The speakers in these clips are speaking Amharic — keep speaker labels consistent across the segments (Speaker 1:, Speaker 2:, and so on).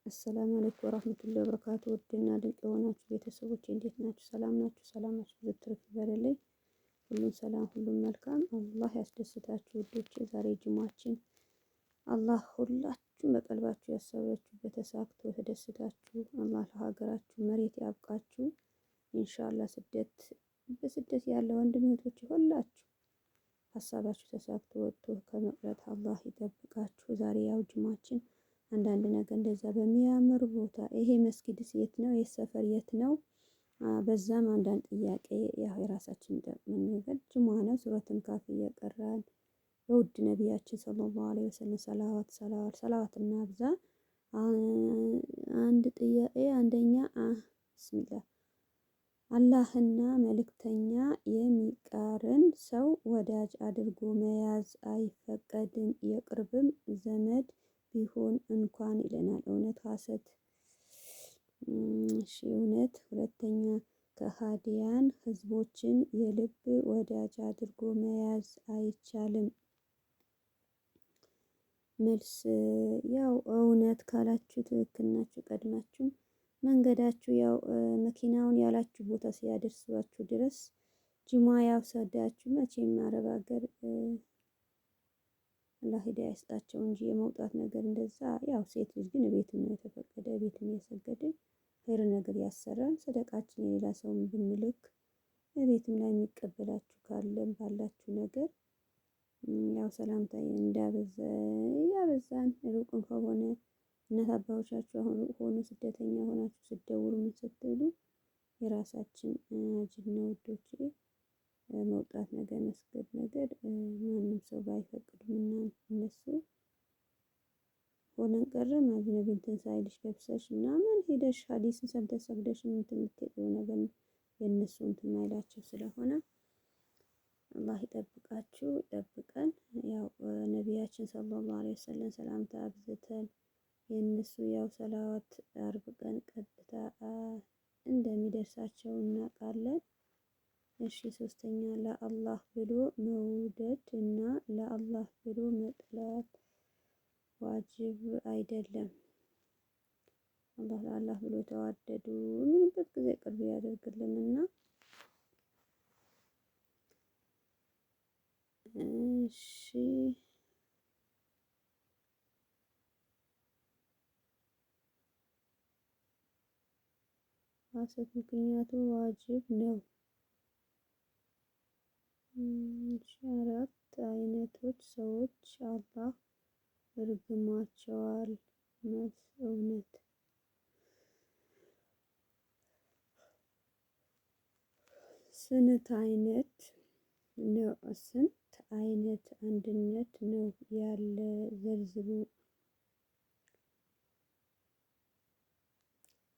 Speaker 1: አሰላሙ አለይኩም ወራህመቱላሂ ወበረካቱ። ውድና ድንቅ የሆናችሁ ቤተሰቦች እንዴት ናችሁ? ሰላም ናችሁ? ሰላማችሁ ብዙ ትርፍ ይበልልኝ። ሁሉም ሰላም፣ ሁሉም መልካም። አላህ ያስደስታችሁ ውዶቼ። ዛሬ ጅማችን አላህ ሁላችሁም በቀልባችሁ ያሰባችሁ ተሳክቶ ተደስታችሁ አላህ ለሀገራችሁ መሬት ያብቃችሁ። ኢንሻአላህ ስደት በስደት ያለ ወንድም እህቶች ሁላችሁ ሀሳባችሁ ተሳክቶ ወጥቶ ከመቅረት አላህ ይጠብቃችሁ። ዛሬ ያው ጅማችን አንዳንድ ነገር እንደዛ በሚያምር ቦታ ይሄ መስጊድስ የት ነው? ይህ ሰፈር የት ነው? በዛም አንዳንድ ጥያቄ ያው የራሳችን የሚጠቅመን ነገር ጅማ ነው። ሱረትን ካፍ እየቀራን በውድ ነቢያችን ሰለላሁ ዐለይሂ ወሰለም ሰላዋት ሰላዋት ሰላዋት እናብዛ። አንድ ጥያቄ አንደኛ ብስሚላህ አላህና መልእክተኛ የሚቃረን ሰው ወዳጅ አድርጎ መያዝ አይፈቀድም፣ የቅርብም ዘመድ ቢሆን እንኳን ይለናል። እውነት ሐሰት? እሺ እውነት። ሁለተኛ ከሃዲያን ህዝቦችን የልብ ወዳጅ አድርጎ መያዝ አይቻልም። መልስ ያው እውነት ካላችሁ ትክክል ናችሁ። ቀድማችሁ መንገዳችሁ ያው መኪናውን ያላችሁ ቦታ ሲያደርሷችሁ ድረስ ጅማ ያው ሰዳችሁ መቼም አረብ ሀገር አላህ ሂዳያ ይስጣቸው እንጂ የመውጣት ነገር እንደዛ። ያው ሴት ልጅ ግን ቤትም ነው የተፈቀደ፣ ቤትም እየሰገድን ኸይር ነገር ያሰራን ሰደቃችን የሌላ ሰውም ብንልክ ቤትም ላይ የሚቀበላችሁ ካለም ባላችሁ ነገር ያው ሰላምታ እንዳበዛ እያበዛን ሩቅም ከሆነ እናት አባቶቻችሁ አሁን ሩቅ ሆኖ ስደተኛ ሆናችሁ ስትደውሉ ምን ስትሉ የራሳችን አጅር ነው ውዶቼ። መውጣት ነገር መስገድ ነገር ማንም ሰው ባይፈቅድም እና እነሱ ሆነን ቀረም አጅነቢ እንትን ሳይልሽ ለብሰሽ ምናምን ሄደሽ ሀዲስን ሰምተሽ ሰግደሽ እንትን የምትሄጂው ነገር የእነሱ እንትን ማይላቸው ስለሆነ አላህ ይጠብቃችሁ ይጠብቀን። ያው ነቢያችን ሰለላሁ ዐለይሂ ወሰለም ሰላምታ አብዝተን የእነሱ ያው ሰላዋት አርብ ቀን ቀጥታ እንደሚደርሳቸው እናውቃለን። እሺ ሶስተኛ ለአላህ ብሎ መውደድ እና ለአላህ ብሎ መጥላት ዋጅብ አይደለም። አላህ ለአላህ ብሎ የተዋደዱ የሚሉበት ጊዜ ቅርብ ያደርግልንና እሺ ሐሰት ምክንያቱ ዋጅብ ነው። እሺ አራት አይነቶች ሰዎች አላህ እርግሟቸዋል። መልስ እውነት። ስንት አይነት ነው? ስንት አይነት አንድነት ነው ያለ? ዘርዝሩ።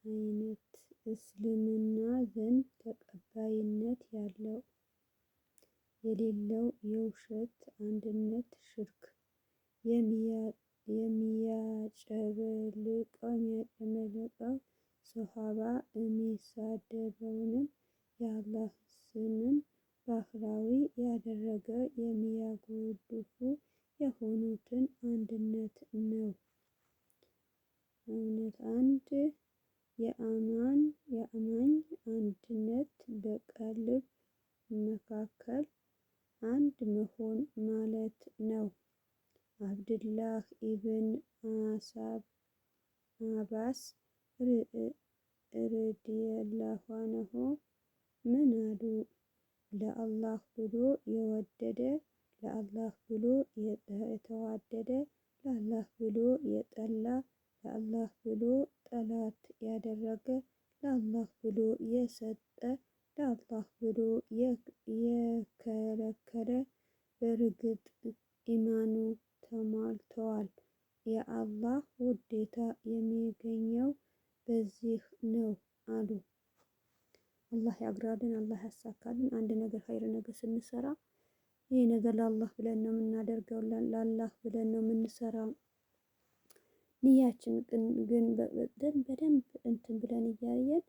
Speaker 1: አይነት እስልምና ዘንድ ተቀባይነት ያለው የሌለው የውሸት አንድነት ሽርክ የሚያጨበልቀው ሶሃባ የሚሳደበውንም የአላህ ስምን ባህላዊ ያደረገ የሚያጎድፉ የሆኑትን አንድነት ነው። እምነት አንድ የአማኝ አንድነት በቀልብ መካከል አንድ መሆን ማለት ነው። አብድላህ ኢብን አባስ ረዲየላሁ አንሁ ምን አሉ? ለአላህ ብሎ የወደደ፣ ለአላህ ብሎ የተዋደደ፣ ለአላህ ብሎ የጠላ፣ ለአላህ ብሎ ጠላት ያደረገ፣ ለአላህ ብሎ የሰጠ፣ ለአላህ ብሎ የከለከለ በእርግጥ ኢማኑ ተሟልተዋል። የአላህ ውዴታ የሚገኘው በዚህ ነው አሉ። አላህ ያግራልን፣ አላህ ያሳካልን። አንድ ነገር ኸይር ነገር ስንሰራ ይሄ ነገር ለአላህ ብለን ነው የምናደርገው፣ ለአላህ ብለን ነው የምንሰራው። ንያችን ግን በደንብ እንትን ብለን እያየን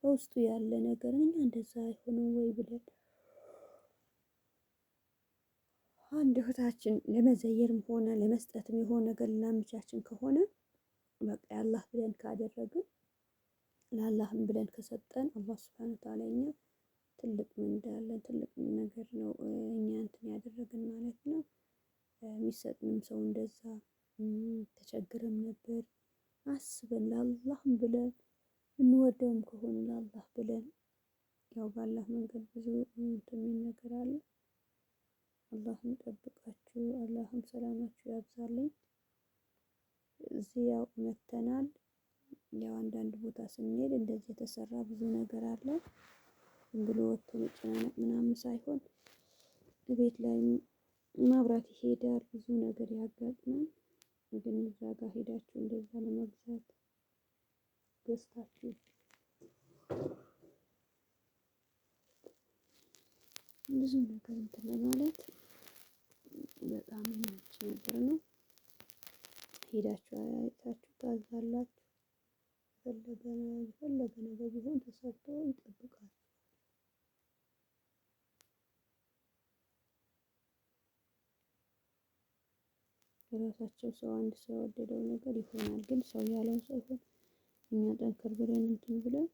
Speaker 1: በውስጡ ያለ ነገር እኛ እንደዛ አይሆንም ወይ ብለን አንድ እህታችን ለመዘየርም ሆነ ለመስጠትም የሆነ ነገር ልናመቻችን ከሆነ በቃ ያላህ ብለን ካደረግን ለአላህም ብለን ከሰጠን አላህ ሱብሓነሁ ወተዓላ እኛ ትልቅ ምንዳ አለን፣ ትልቅ ነገር ነው እኛ እንትን ያደረግን ማለት ነው። የሚሰጥንም ሰው እንደዛ ተቸግረም ነበር አስበን ለአላህም ብለን እንወደውም ከሆነ ለአላህ ብለን ያው ባላህ መንገድ ብዙ እንትን የሚል ነገር አለ። አላህም ጠብቃችሁ፣ አላህም ሰላማችሁ ያብዛልኝ። እዚህ ያው መተናል። ያው አንዳንድ ቦታ ስንሄድ እንደዚህ የተሰራ ብዙ ነገር አለ። ዝም ብሎ ወጥቶ መጨናነቅ ምናምን ሳይሆን ቤት ላይ መብራት ይሄዳል፣ ብዙ ነገር ያጋጥማል። ግን እዛ ጋር ሄዳችሁ እንደዛ ለመግዛት ገዝታችሁ ብዙ ነገር እንትን ለማለት በጣም የሚመች ነገር ነው። ሄዳችሁ አይታችሁ ታዛላችሁ። የፈለገ ነገር ቢሆን ተሰርቶ ይጠብቃል። የራሳቸው ሰው አንድ ሰው የወደደው ነገር ይሆናል። ግን ሰው ያለው ሳይሆን እኛ ጠንከር ብለን እንትን ብለን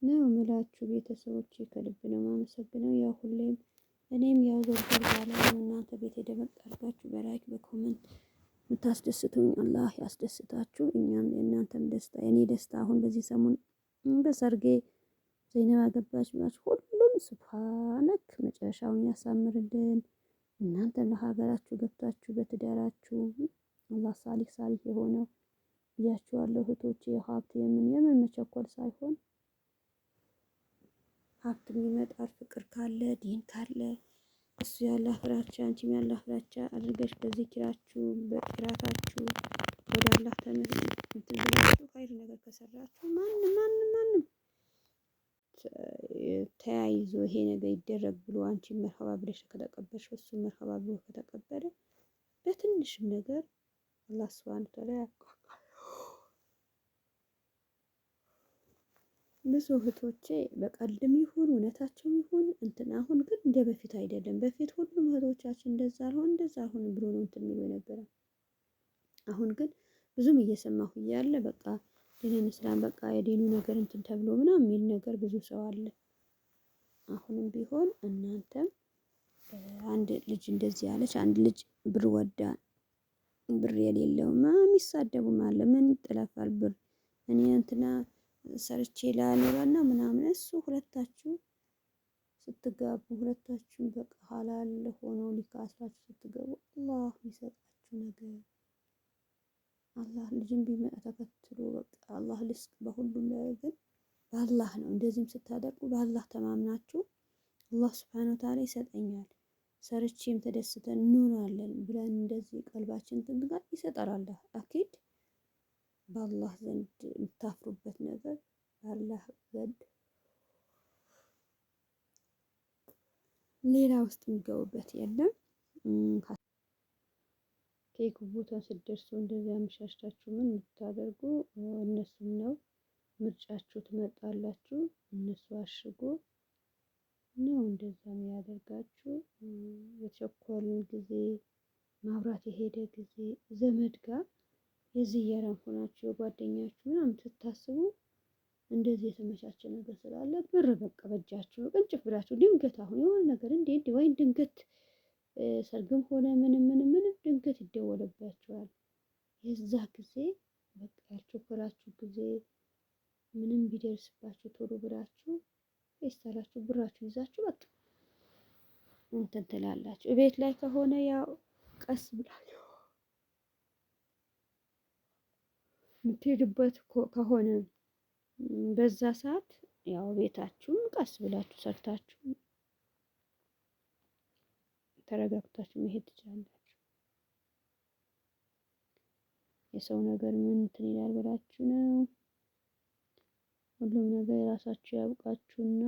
Speaker 1: ነው ምላችሁ ቤተሰቦቼ፣ ከልብ ነው የማመሰግነው። ያው ሁሌም እኔም ያው ዞር ባለ እናንተ ቤት የደመቅ አድርጋችሁ በ like በ comment የምታስደስቱኝ አላህ ያስደስታችሁ። እኛም የእናንተም ደስታ የእኔ ደስታ አሁን በዚህ ሰሞን በሰርጌ ዘይነብ አገባች ብላችሁ ሁሉም ስብሓነክ መጨረሻውን ያሳምርልን። እናንተም ለሀገራችሁ ገብታችሁ በትዳራችሁ አላህ ሳሊህ ሳሊህ የሆነው ብያችኋለሁ እህቶቼ። ሀብት የምን የምን መቸኮል ሳይሆን ሀብት የሚመጣል ፍቅር ካለ ዲን ካለ እሱ ያለ ፍራቻ አንቺም ያለ ፍራቻ አድርገሽ በዚክራችሁ በቂራታችሁ ወደ አላህ እንትን ብላችሁ ኸይር ነገር ከሰራችሁ ማንም ማንም ማንም ተያይዞ ይሄ ነገር ይደረግ ብሎ አንቺ መርሀባ ብለሽ ከተቀበልሽ እሱ መርሀባ ብሎ ከተቀበለ በትንሽም ነገር አላህ ሱብሃነሁ ወተዓላ ያብቃቃል። ብዙ እህቶቼ በቀልድም ይሁን እውነታቸውም ይሁን እንትን አሁን ግን እንደ በፊት አይደለም። በፊት ሁሉም እህቶቻችን እንደዛ አልሆን እንደዛ አልሆን ብሎ ነው እንትን የሚሉ የነበረ። አሁን ግን ብዙም እየሰማሁ እያለ በቃ ዲንን እስላም በቃ የዲኑ ነገር እንትን ተብሎ ምናምን የሚል ነገር ብዙ ሰው አለ። አሁንም ቢሆን እናንተም አንድ ልጅ እንደዚህ ያለች አንድ ልጅ ብር ወዳ ብር የሌለው የሚሳደቡም አለ። ምን ይጠለፋል ብር እኔ እንትና ሰርቼ ላኖረና ምናምን እሱ ሁለታችሁ ስትጋቡ ሁለታችሁም በቃ ሀላል ሆኖ ሊካስራችሁ ስትገቡ አላህ የሚሰጣችሁ ነገር አላህ ልጅም ቢመጣ ተከትሎ በቃ አላህ ልስቅ በሁሉም ላይ ግን በአላህ ነው። እንደዚህም ስታደርጉ በአላህ ተማምናችሁ አላህ ስብሐነ ወተዓላ ይሰጠኛል ሰርቼም ተደስተን እንኖራለን ብለን እንደዚህ ቀልባችን ትንጋል ይሰጣል አላህ አኪድ በአላህ ዘንድ የምታፍሩበት ነገር በአላህ ዘንድ ሌላ ውስጥ የሚገቡበት የለም። ኬክ ቦታ ስትደርሱ እንደዚያ አመሻሽታችሁ ምን የምታደርጉ እነሱም ነው ምርጫችሁ ትመርጣላችሁ። እነሱ አሽጎ ነው እንደዛ የሚያደርጋችሁ። የቸኮልን ጊዜ ማብራት የሄደ ጊዜ ዘመድ ጋር የዝያራም ሆናችሁ የጓደኛችሁ ምናምን ስታስቡ እንደዚህ የተመቻቸ ነገር ስላለ ብር በቃ በእጃችሁ ቅንጭፍ ብላችሁ ድንገት አሁን የሆነ ነገር እንዴ እንዴ ወይም ድንገት ሰርግም ሆነ ምንም ምንም ምንም ድንገት ይደወልባችኋል። የዛ ጊዜ በቃ ያልቸኮላችሁ ጊዜ ምንም ቢደርስባችሁ ቶሎ ብላችሁ ፌስታላችሁ ብራችሁ ይዛችሁ በቃ እንትን ትላላችሁ። ቤት ላይ ከሆነ ያው ቀስ ብላችሁ የምትሄዱበት ከሆነ በዛ ሰዓት ያው ቤታችሁን ቀስ ብላችሁ ሰርታችሁ ተረጋግታችሁ መሄድ ትችላላችሁ። የሰው ነገር ምን እንትን ይላል ብላችሁ ነው። ሁሉም ነገር የራሳችሁ ያብቃችሁና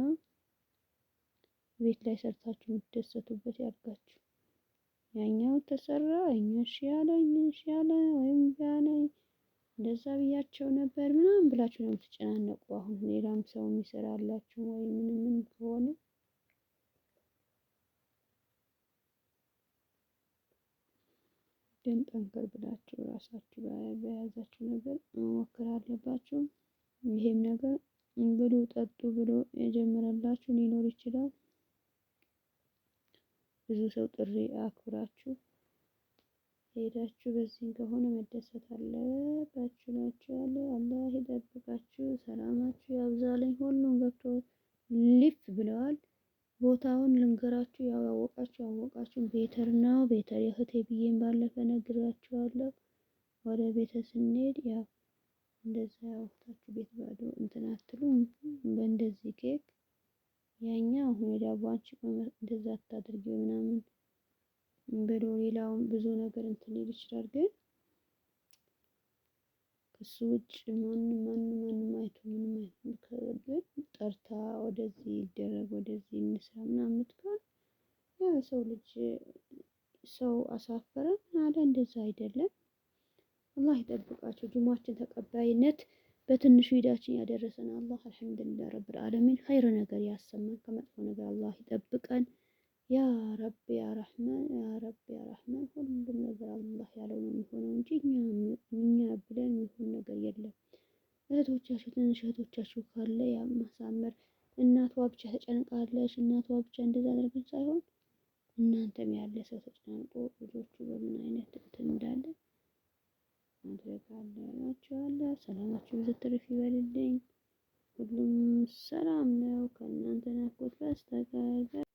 Speaker 1: ቤት ላይ ሰርታችሁ የምትደሰቱበት ያድርጋችሁ። ያኛው ተሰራ እኛ እሺ ያለ እኛ እሺ ያለ ወይም ያለ እንደዛ ብያቸው ነበር ምናምን ብላችሁ ነው የምትጨናነቁ። አሁን ሌላም ሰው የሚሰራላችሁ ወይ ምንም ምን ከሆነ ግን ጠንከር ብላችሁ ራሳችሁ በያዛችሁ ነገር መሞከር አለባችሁ። ይሄም ነገር ብሉ ጠጡ ብሎ የጀመረላችሁ ሊኖር ይችላል። ብዙ ሰው ጥሪ አክብራችሁ ሄዳችሁ በዚህም ከሆነ መደሰት አለባችሁ እላችኋለሁ። አላህ ይጠብቃችሁ፣ ሰላማችሁ ያብዛልኝ። ሁሉም ገብቶ ሊፍ ብለዋል። ቦታውን ልንገራችሁ፣ ያው ያወቃችሁ ያወቃችሁ ቤተር ነው። ቤተር የእህቴ ብዬን ባለፈ ነግራችኋለሁ። ወደ ቤተ ስንሄድ ያው እንደዛ ያወቅታችሁ ቤት ባዶ እንትን አትሉም። በእንደዚህ ኬክ ያኛው አሁን የዳቦ አንቺ እንደዛ አታድርጊው ምናምን ብሎ ሌላውን ብዙ ነገር እንትን ሊል ይችላል። ግን ከሱ ውጭ ማንም ማንም ማንም አይቶ ምንም አይቶ ግን ጠርታ ወደዚህ ይደረግ ወደዚህ እንስራ ምናምን የምትሆን ያው የሰው ልጅ ሰው አሳፈረ አለ እንደዛ አይደለም። አላህ ይጠብቃቸው። ጁማችን ተቀባይነት በትንሹ ሂዳችን ያደረሰን አላህ አልሐምዱሊላህ ረብል ዓለሚን ኸይር ነገር ያሰማን፣ ከመጥፎ ነገር አላህ ይጠብቀን። ያ ረብ ያ ረህማን ያ ረብ ያ ረህማን። ሁሉም ነገር አላህ ያለው ነው የሚሆነው እንጂ እኛ ብለን የሚሆን ነገር የለም። እህቶቻችሁ ትንሽ እህቶቻችሁ ካለ ያ ማሳመር እናቷ ብቻ ተጨንቃለች፣ እናቷ ብቻ እንደዛ አድርገን ሳይሆን እናንተም ያለ ሰው ተጨናንቆ ልጆቹ በምን አይነት እንትን እንዳለ ማድረግ አለ። ሰላማችሁ ብዙ ትርፍ ይበልልኝ። ሁሉም ሰላም ነው ከእናንተ ናፍቆት በስተቀር።